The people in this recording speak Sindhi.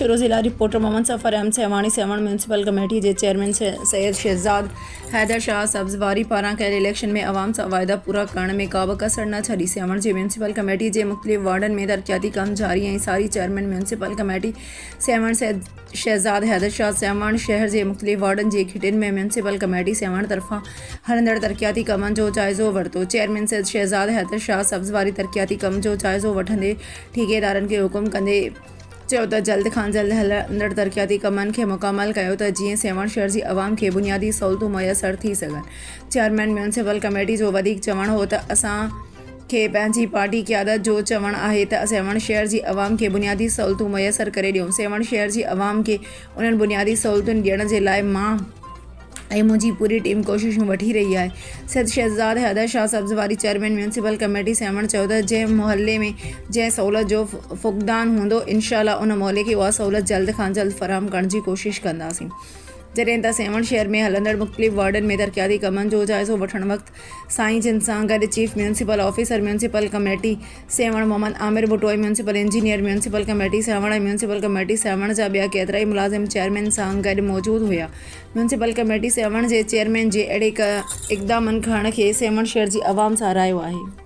Jamshoro ضلع reporter Muhammad Safar Ahmed Sehwani Sehwan municipal committee جي چيئرمين سيد شهزاد حيدر شاهه سبزواري پاران ڪيل اليڪشن ۾ عوام سان واعدا پورا ڪرڻ ۾ ڪابه ڪسر نه ڇڏي سيوهڻ جي ميونسپل ڪميٽي جي مختلف وارڊن ۾ ترقياتي ڪم جاري ۽ ساري chairman municipal committee Sehwan Syed Shahzad Haider Shah Sehwan شهر جي مختلف وارڊن جي گهٽين ۾ ميونسپل ڪميٽي سيوهڻ طرفان هلندڙ ترقياتي ڪمن جو جائزو ورتو چيئرمين سيد شهزاد حيدر شاهه سبزواري ترقياتي ڪم جو جائزو وٺندي ٺيڪيدارن کي حڪم ڪندي چيو ته جلد کان جلد هلندڙ ترقياتي ڪمن کي مڪمل ڪيو ته جيئن سيوهڻ شهر جي عوام کي بنيادي سهولتون ميسر ٿي سگهن. چيئرمين ميونسپل ڪميٽي جو وڌيڪ چوڻ هو ته اسان کي پنهنجي پارٽي قيادت جو چوڻ آهي ته سيوهڻ شهر جي عوام کي بنيادي سهولتون ميسر ڪري ڏيون سيوهڻ شهر جي عوام کي انهن بنيادي سهولتن ڏيڻ جي لاء مان ۽ منهنجي پوري ٽيم ڪوششون وٺي رهي آهي. Syed Shahzad Haider Shah Sabzwari chairman municipal committee Sehwan چيو ته جنهن محلي ۾ جنهن سهولت جو فقدان هوندو انشاء الله ان محلي کي اها سهولت جلد کان جلد فراهم ڪرڻ جي ڪوشش ڪنداسين جڏهن ته سيوهڻ شهر ۾ هلندڙ مختلف وارڊن ۾ ترقياتي ڪمن جو جائزو وٺڻ وقت سائين جن سان گڏ chief municipal officer municipal committee Sehwan Muhammad Amir Bhutto ۽ municipal engineer municipal committee Sehwan ۽ municipal committee Sehwan جا ٻيا ڪيترائي ملازم چيئرمين سان گڏ موجود هيا. ميونسپل ڪميٽي سيوهڻ جي چيئرمين جي اهڙي اقدامن کڻڻ کي سيوهڻ شهر جي عوام ساراهيو آهي.